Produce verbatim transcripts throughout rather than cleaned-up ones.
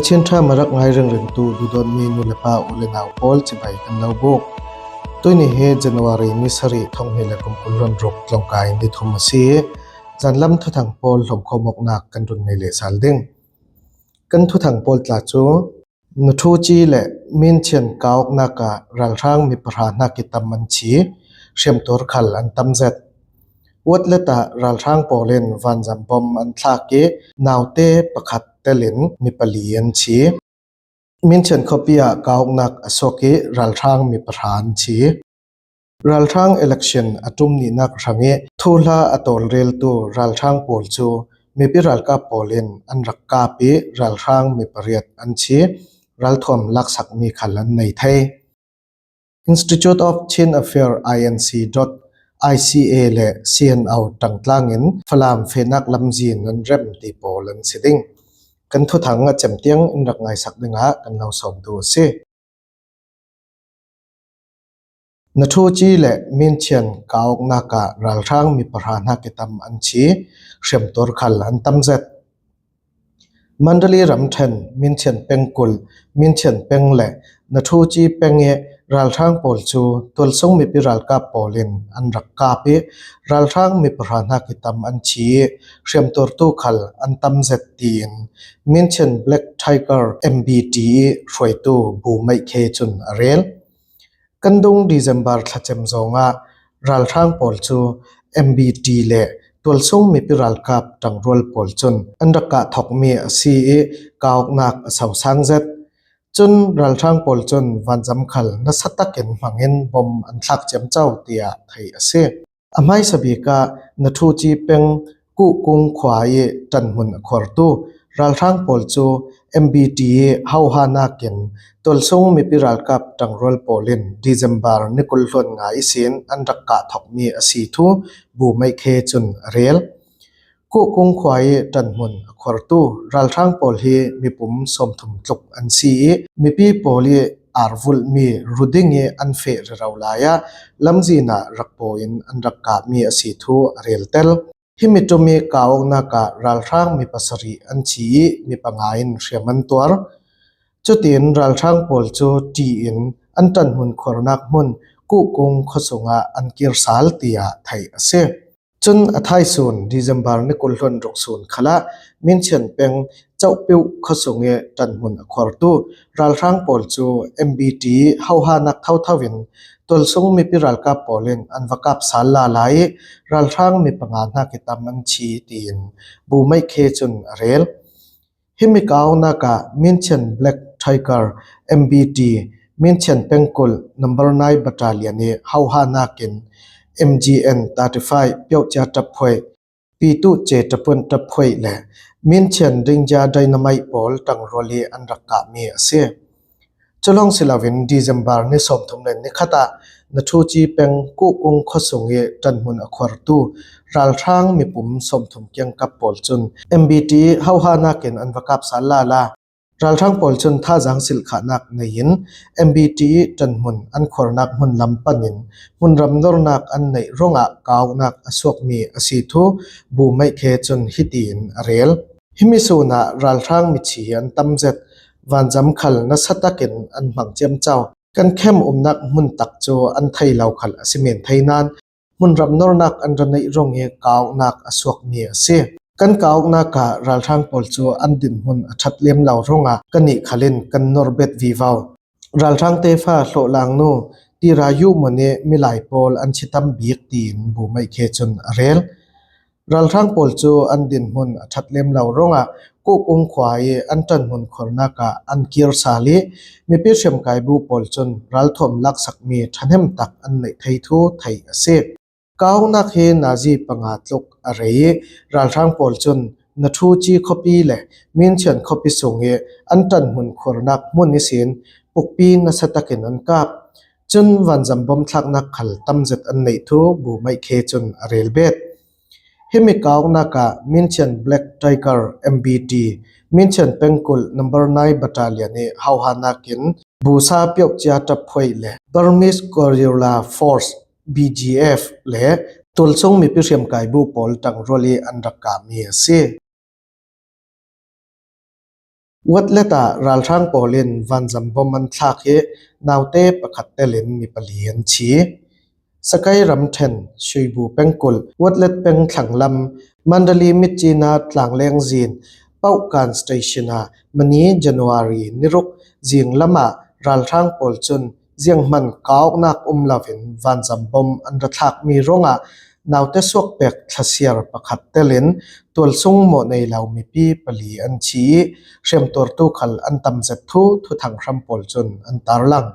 Chin ṭha marak ngai ringringtu duhdawtmi nu le pa u le nau pawl cibai kan lo buk. Tuini hi January ni sarih thonghni le kum kul hluan ruk tlawngkai ni thum a si. Zanlam thuthang pawl hlawmkhawm awknak kan run ngei leh sal ding. Kan thuthang pawl tla cu Nathuci le Minchian kau awknak ah ralhrang mi pahra hnak i tam an thi, hriamtuar khal an tam zet. Watlet ah ralhrang pawl in vanzam bom an thlak i naute pakhat telin mi pali an thi. Minchian khuapi ah kau awknak a suak i ralhrang mi pahra an thi. Ralhrang election a ṭum nihnak hrang i thuhla a tawlreltu ralhrang pawl cu mipi ralkap pawl in an rak kap i ralhrang mi pariat an thi, ralthuam laksakmi khal an nei thei. Institute of Chin Affairs, I N C dot I C A le C N O ṭangtlang in Falam fehnak lamzin an rem ti pawl an si ding. Kan thuthang a cem tiang in rak ngaisak dingah kan lo sawmtu a si. Nathuci le Minchian kau awknak ah ralhrang mi pahra hnak i tam an thi, hriamtuar khal an tam zet. Mandalay ramṭhen Minchian pengkulh, Minchian peng le Nathuci peng i ralhrang pawl cu tualsung mipi ralkap pawl in an rak kap i ralhrang mi pahra hnak i tam an thi i hriamtuartu khal an tam zet tiin Minchian Black Tiger M B T i hruaitu Bu Meih Khe cun a rel. Kan dung December thlacem zawngah ralhrang pawl cu M B T le tualsung mipi ralkap ṭangrual pawl cun an rak kah thawkmi a si i kau awknak a sosang zet. Cun ralhrang pawl cun vanzam khal nasa takin hmangin bom an thlak ciamco tiah theih a si. A hmaisa bik ah Nathuci peng Kuhkung khua i ṭanhmun a khuartu ralhrang pawl cu M B T i hohanak in tualsung mipi ralkap ṭangrual pawl in December ni kul hluan nga ihsin an rak kah thawkmi a si thu Bu Meih Khe cun a rel. Kuhkung khua i ṭanhmun a khuartu ralhrang pawl hi mipum sawmthum tluk an si i mipi pawl i arvulhmi ruding i an feh rero lai ah lamzin ah rak paw in an rak kahmi a si thu a rel tel. Himi ṭum i kau awknak ah ralhrang mi pasarih an thi i mi panga in hriam an tuar. Cutin ralhrang pawl cu ṭih in an ṭanhmun khuarnak hmun Kuhkung khuasung ah an kir sal tiah theih a si. Cun a thaisun December ni kul hluan ruk sun khalah Minchian peng Cohpiuh khuasung i ṭanhmun a khuartu ralhrang pawl cu M B T hohanak thotho in tualsung mipi ralkap pawl in an va kap sal lala i ralhrang mi panga hnak i tam an thi tiin Bu Meih Khe cun a rel. Himi kau awknak ah Minchian Black Tiger M B T, Minchian pengkulh number nine battalion i hohanak in M G N thirty-five piohcia ṭaphuaih, Pitu ce ṭapun ṭaphuaih le Minchian Ringia Dynamite pawl ṭangrual i an rak kahmi a si. Cu lawng si loin December ni sawmthum le ni khat ah Nathuci peng Kuhkung khuasung i ṭanhmun a khuartu ralhrang mipum sawmthum kiangkap pawl cun M B T hohanak in an va kap sal lala. Ralhrang pawl cun thazaang silhkhahnak nei in M B T i ṭanhmun an khuarnak hmun lam pan in hmunram nornak an neih ruangah kau awknak a suakmi a si thu Bu Meih Khe cun hitiin a rel. Himi sun ah ralhrang mithi an tam zet, vanzam khal nasa takin an hmang ciamco. Kan khem umnak hmun tak cu an thei lo khal a si men thei nain hmunram nornak an ra neih ruang i kau awknak a suakmi a si. Kan kau awknak ah ralhrang pawl cu an dinhmun a ṭhat lem lo ruangah kannih khal in kan nor bet vivo. Ralhrang tefa hlawhlang nu Tira Yu Mun i milai pawl an thi tam bik tiin Bu Meih Khe cun a rel. Ralhrang pawl cu an dinhmun a ṭhat lem lo ruangah Kuhkung khua i an ṭanhmun khuarnak ah an kir sal i mipi hriamkai bu pawl cun ralthuam laksakmi ṭhahnem tak an neih thei thu theih a si. Kau awknak hi nazi panga tluk a rei i ralhrang pawl cun Nathuci khuapi le Minchian khuapi sung i an ṭanhmun khuarnak hmun ihsin pukpi nasa takin an kap. Cun vanzam bom thlaknak khal tam zet an neih thu Bu Meih Khe cun a rel bet. Himi kau awknak ah Minchian Black Tiger M B T, Minchian pengkulh number nine battalion i hohanak in Busa piohcia ṭaphuaih le Burmese Guerrilla Force, B G F, le tualsung mipi hriamkai bu pawl ṭangrual i an rak kahmi a si. Watlet ah ralhrang pawl in vanzam bom an thlak hi naute pakhat telin mi pali an thi. Sakai ramṭhen Suibu pengkulh Watlet peng thlanglam Mandali mitcina tlangleng zin Paukan Station ah mani January ni ruk zing lamah ralhrang pawl cun zianghman kauknak um loin vanzam bom an ra thlakmi ruangah naute suakpek thlasiar pakhat telin tualsung mawh nei lo mipi pali an thi ih hriamtuartu khal an tam zet thu thuthang hram pawl cun an tarlang.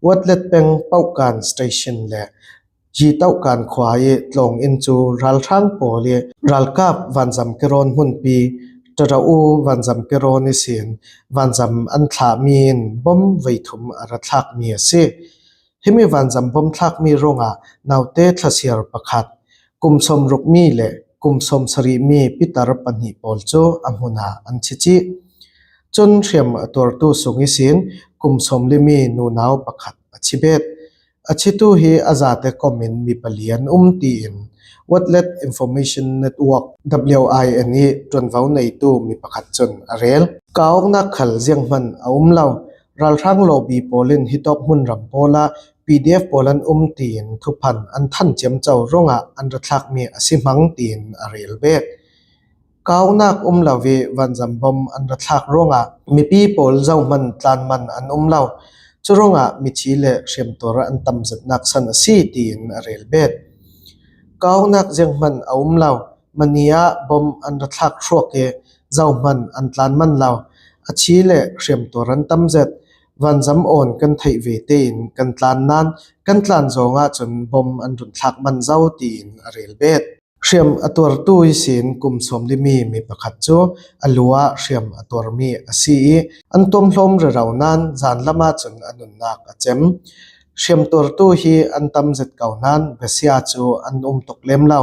Watlet peng Paukan Station le Yi Taukan khua ih tlawng inn cu ralhrang pawl ih ralkap vanzam kirawn hmunpi Tadau vanzam kirawn ihsin vanzam an thlahmi in bom veithum a ra thlakmi a si. Himi vanzam bom thlakmi ruangah naute thlasiar pakhat, kum sawmrukmi le kum sawmsarihmi pitar pahnih pawl cu a hmunah an thi cih. Cun hriam a tuartu sung ihsin kum sawmlimi nunau pakhat a thi bet. A thitu hi a zate komin mi pali an um tiin Watlet Information Network, W I N ih ṭuanvo neitu mi pakhat cun a rel. Kauknak khal zianghman a um lo. Ralhrang lawbi pawl in hitawk hmunram pawlah P D F pawl an um tiin thuphan an than ciamco ruangah an ra thlakmi a si hmang tiin a rel bet. Kauknak um lo ih vanzam bom an ra thlak ruangah mipi pawl zohman tlanman an um lo. Curuangah mithi le hriamtuar an tam zetnak san a si tiin a rel bet. Kauknak zianghman a um lo. Mani ah bom an ra thlak hruak ih zohman an tlanman lo. A thi le hriamtuar an tam zet. Vanzam awn kan theih ve tein kan tlan nain kan tlan zawng ahcun bom an run thlak man zo tiin a rel bet. Hriam a tuartu ihsin kum sawmlimi mi pakhat cu a lu ah hriam a tuarmi a si ih an tuamhlawm rero nain zanlam ahcun a nunnak a cem. Hriam tuartu hi an tam zet ko nain besia cu an um tuk lem lo.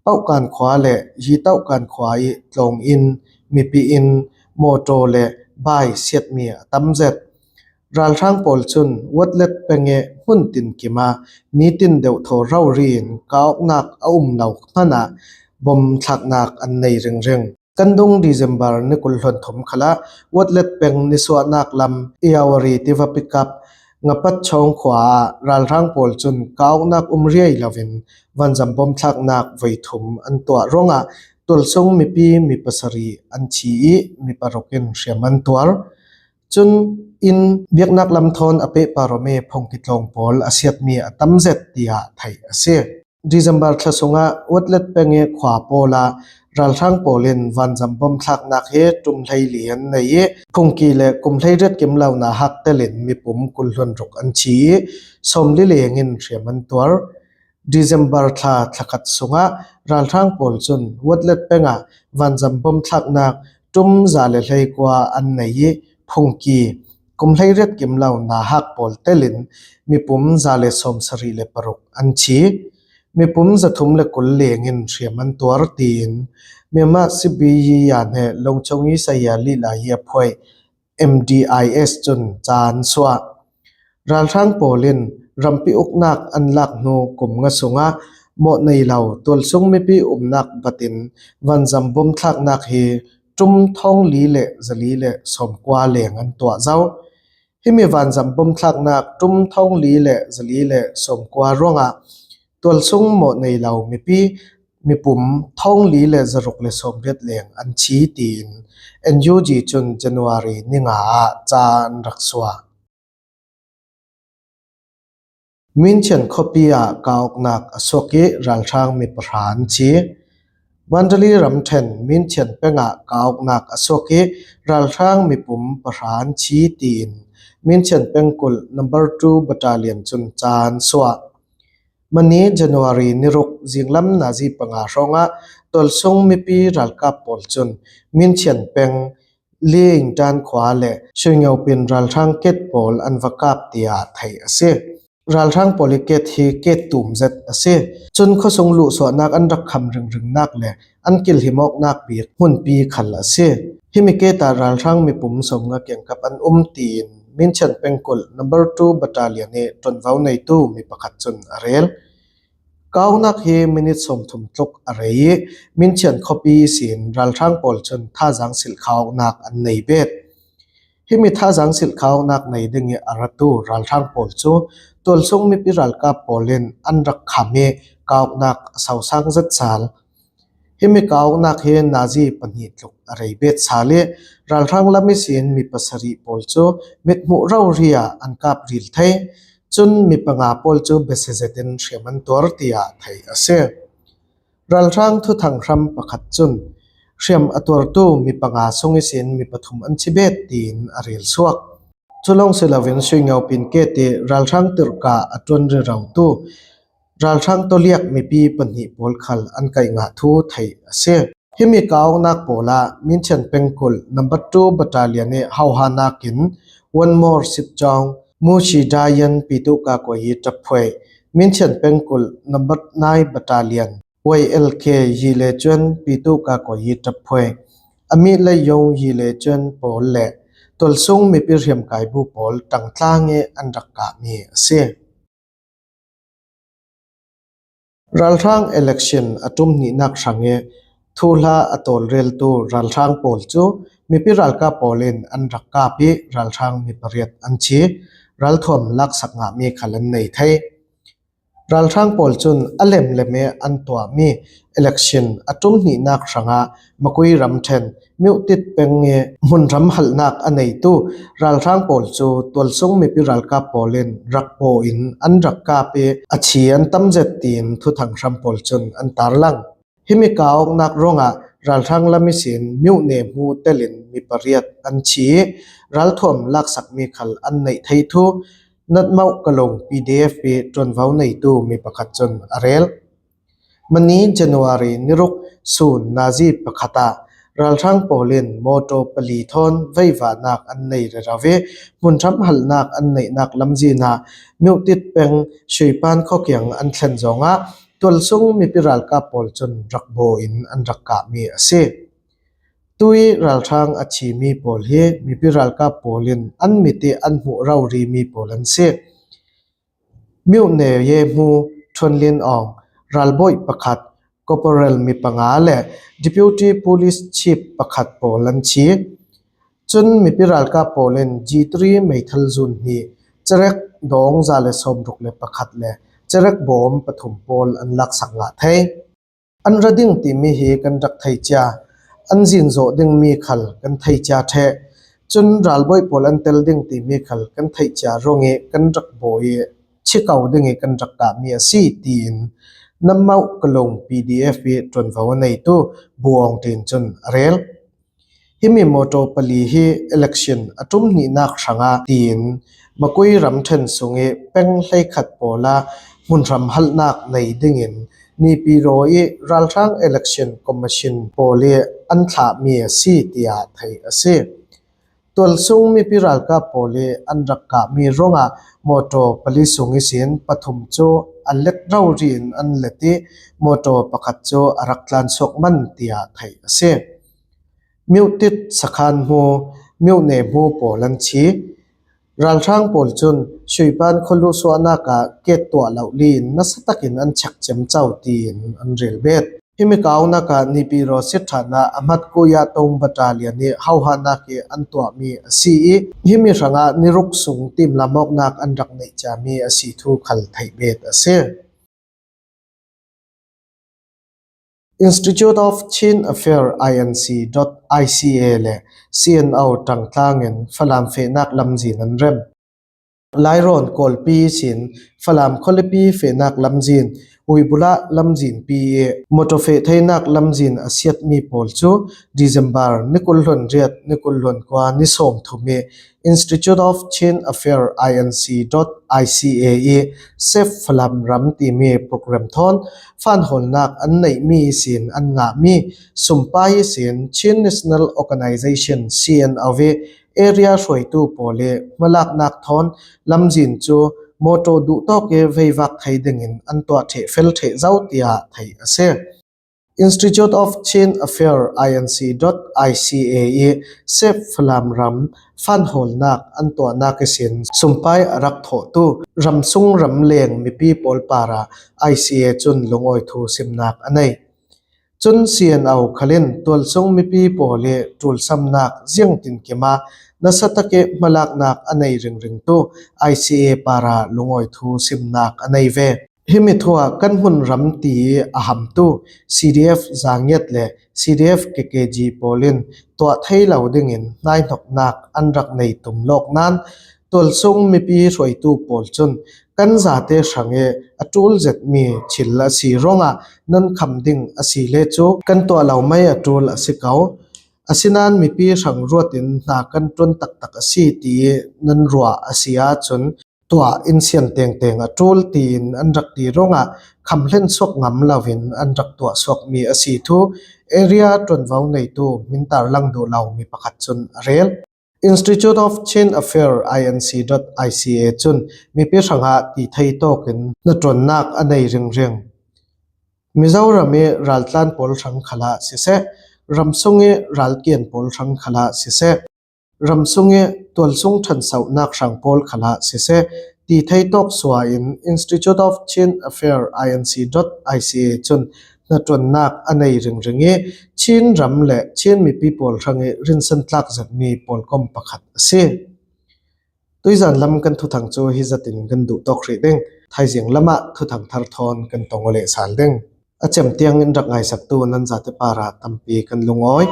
Paukan khua le Yi Taukan khua ih tlawng inn, mipi inn, mawṭaw le bai siatmi a tam zet. Ralhrang pawl cun Watlet peng ih hmun tinkim ah nitin deuhthaw rori in kauknak a um lo hmanah bom thlaknak an nei ringring. Kan dung December ni kul hluan thum khalah Watlet peng nisuahnak lam Iawari tiva pikap Ngapat Chawng khua ah ralhrang pawl cun kauknak um riai loin vanzam bom thlaknak voi thum an tuah ruangah tualsung mipi mi pasarih an thi ih mi paruk in hriam an tuar. Cun inn biaknak lam thawn a pehpar awmi phungki tlawng pawl a siatmi a tam zet tiah theih a si. December thla sungah Watlet peng ih khua pawlah ralhrang pawl in vanzam bom thlaknak hi ṭum hleili an nei ih phungki le kum hleiriat kim lo nauhak telin mipum kul hluan ruk an thi ih sawmli lengin hriam an tuar. December thla thlakhat sungah ralhrang pawl cun Watlet peng ah vanzam bom thlaknak ṭum za le hleikua an nei ih phungki kum hleiriat kim lo nauhak pawl telin mipum za le sawmsarih le paruk an thi. Mipum zathum le kul lengin hriam an tuar tiin Myanmar Sibiyi Yan he Longchong Isaya Lila hi a phuai M D I S cun ca an suah. Ralhrang pawl in rampi uknak an lak hnu kum nga sungah mawh nei lo tualsung mipi umnak batin vanzam bom thlaknak hi ṭum thawng li le zali le sawmkua leng an tuah zo. Himi vanzam bom thlaknak ṭum thawng li le zali le sawmkua ruangah tualsung mawh nei lo mipi mipum thawng li le zaruk le sawmriat leng an thi tiin N U G cun January ni nga ah ca an rak suah. Minchian khuapi ah kauknak a suak ih ralhrang mi pahra an thi. Mandalay ramṭhen Minchian peng ah kauknak a suak ih ralhrang mipum pahra an thi tiin Minchian pengkulh number two battalion cun ca an suah. Mani January ni ruk zinglam nazi panga hrawngah tualsung mipi ralkap pawl cun Minchian peng Liingtan khua le Suingaupin ralhrang ket pawl an va kap tiah theih a si. Ralhrang pawl ih ket hi ket tum zet a si. Cun khuasung luhsuahnak an rak kham ringringnak le an kilhim awknak bik hmunpi khal a si. Himi ket ah ralhrang mipum sawmnga kiangkap an um tiin Minchian pengkulh number two battalion ih ṭuanvo neitu mi pakhat cun a rel. Ka auknak hi minit sawmthum tluk a rei i, Minchian khuapi ihsin ralhrang pawl cun thazaang silhkhauhnak an nei bet. Himi thazaang silhkhauhnak nei ding i a ratu ralhrang pawl cu tualsung mipi ralkap pawl in an rak kham i ka auknak a sosang zet sal. Himi ka auknak hi nazi pahnih tluk a rei bet sal i ralhrang lam ihsin mi pasarih pawl cu mithmuh rori ah an kap ril thei. Cun mi panga pawl cu biasia zetin hriam an tuar tiah theih a si. Ralhrang thuthang hram pakhat cun hriam a tuartu mi panga sung ihsin mi pathum an thi bet tiin a rel suak. Cu lawng si loin sui ngo pin ke ti ralhrang tirhka a ṭuan rerotu ralhrang tawliak mipi pahnih pawl khal an kaih ngah thu theih a si. Himi ka auknak pawl ah Minchian pengkulh number two battalion i hauha nakin One More Sitjong, Mushi Dayan Pitu Kakoi i ṭap phuai, Minchian pengkulh number nine battalion Y L K yi le cuan Pitu Kakoi i ṭap phuai, Ami le Yong yi le cuan pawl le tualsung mipi hriamkaibu pawl ṭangtlang i an rak kahmi a si. Ralhrang election a ṭum hnihnak hrang i thuhla a tawlreltu ralhrang pawl cu mipi ralkap pawl in an rak kap i ralhrang mi pariat an thi. Ralthuam laksak ngahmi khal an nei thei. Ralhrang pawl cun a lemlem i an tuahmi election a ṭum hnihnak hrangah Makui ramṭhen Myutit peng i hmunhram halhnak a neitu ralhrang pawl cu tualsung mipi ralkap pawl in rak baw in an rak kap i a thi an tam zet tiin thuthang hram pawl cun an tarlang. Himi ka auknak ruangah ralhrang lam ihsin Myone hmu telin mi pariat an thi i ralthuam laksakmi khal an neih thei thu Natmauh Kalung P D F i ṭuanvo neitu mi pakhat cun a rel. Mani January niruk sun nazi pakhat ah ralhrang pawl in mawṭaw pali thawn veivahnak an nei rero i hmunhram halhnak an neihnak lamzin ah Myutit peng Shuipan khuakiang an thlen zongah tualsung mipi ralkap pawl cun rak baw in an rak kahmi a si. Tui ralhrang a thimi pawl hi mipi ralkap pawl in an mit i an hmuh rorimi pawl an si. Myone ye hmu Ṭhuanlin Awng, ralbawi pakhat, corporal mi panga le deputy police chief pakhat pawl an thi. Cun mipi ralkap pawl in G three meithal zun hnih, cerek dawng za le sawmruk le pakhat le cerek bawm pathum pawl an laksak ngah thei. An ra ding timi hi kan rak thei cia, an zin zawh dingmi khal kan thei cia ṭheh. Cun ralbawi pawl an tel ding timi khal kan theih cia ruang i kan rak bawi i thi ko ding i kan rak kahmi a si, tiin Namauh Kalung P D F i ṭuanvo a neitu Bu Aung Ṭin cun a rel. Himi mawṭaw pali hi election a ṭum hnihnak hrangah tiin Makui ramṭhen sung i peng hleikhat pawl ah hmunhram halhnak nei dingin Nipiro i ralhrang election commission pawl i an thlahmi a si, tiah theih a si. Tualsung mipi ralkap pawl i an rak kahmi ruangah mawṭaw pali sung ihsin pathum cu a let rori in an let i mawṭaw pakhat cu a rak tlansuak man, tiah theih a si. Myutit sakhan hmu, Myone hmu pawl an thi. Ralhrang pawl cun Shuipan khualu suahnak ah ket tuah lo li in nasa takin an chek ciamco tiin an rel bet. Himi ka auknak ah Nipiro siaṭhatnak a hmat Kuyatong battalion i hauhahnak i an tuahmi a si i himi hrangah niruk sung timlam awknak an rak neih ciami a si thu khal theih bet a si. Institute of Chin Affairs, I N C dot I C A le C N O ṭangtlang in Falam fehnak lamzin an rem. Lairawn Kawlpi ihsin Falam khualipi fehnak lamzin, Uibula lamzinpi i mawṭaw feh theinak lamzin a siatmi pawl cu December ni kul hluan riat, ni kul hluan kua, ni sawmthum i Institute of Chin Affairs, I N C dot I C A i Save Falam Ram timi program thawn fanhawlnak an neihmi ihsin an ngahmi sumpai ihsin Chin National Organization, C N O i area hruaitu pawl i hmalaknak thawn lamzin cu mawṭaw duhtawk i veivak thei dingin an tuah ṭheh fel ṭheh zo, tiah theih a si. Institute of Chin Affairs, I N C dot I C A i Sep Falam ram fanhawlnak an tuahnak ihsin sumpai a rak thawhtu ramsung ramleng mipi pawl parah I C A cun lungawi thu simnak a nei. Cun C N O khal in tualsung mipi pawl i ṭulsamnak ziangtinkim ah nasa tak i hmalaknak a nei ringringtu I C A parah lungawi thu simnak a nei ve. Himi thu ah kan hmun ram ti i a hamtu C D F Zangiat le C D F K K G pawl in tuah thei lo dingin hnaihnoknak an rak nei tum lawk nain tualsung mipi hruaitu pawl cun kan zate hrang i a ṭul zetmi thil a si ruangah nan kham ding a si le cu kan tuah lo mai a ṭul a si ko. Asinain mipi hrang ruat in hna kan ṭuan taktak a si ti i nan ruah a si ahcun tuah in sian tengteng a ṭul tiin an rak ti ruangah khamhlen suak ngam loin an rak tuah suakmi a si thu area ṭuanvo neitu hmintar lang duh lo mi pakhat cun a rel. Institute of Chin Affairs, I N C dot I C A cun mipi hrangah ti thei tawkin hnaṭuannak a nei ringring. Mizoram i raltlan pawl hrang khalah siseh, ramsung i ralkian pawl hrang khalah siseh, ramsung i tualsung ṭhansohnak hrang pawl khalah siseh, ti thei tawk suah in Institute of Chin Affairs, I N C dot I C A cun hnaṭuannak a nei ringring i Chin ram le Chin mipi pawl hrang i rinsan tlak zetmi pawlkom pakhat a si. Tuizan lam kan thuthang cu hi zatin kan duh tawk hrih ding. Thaizing lamah thuthang thar thawn kan tong aw leh sal ding. A cem tiang in rak ngaisaktu nan zate parah tampi kan lungawi.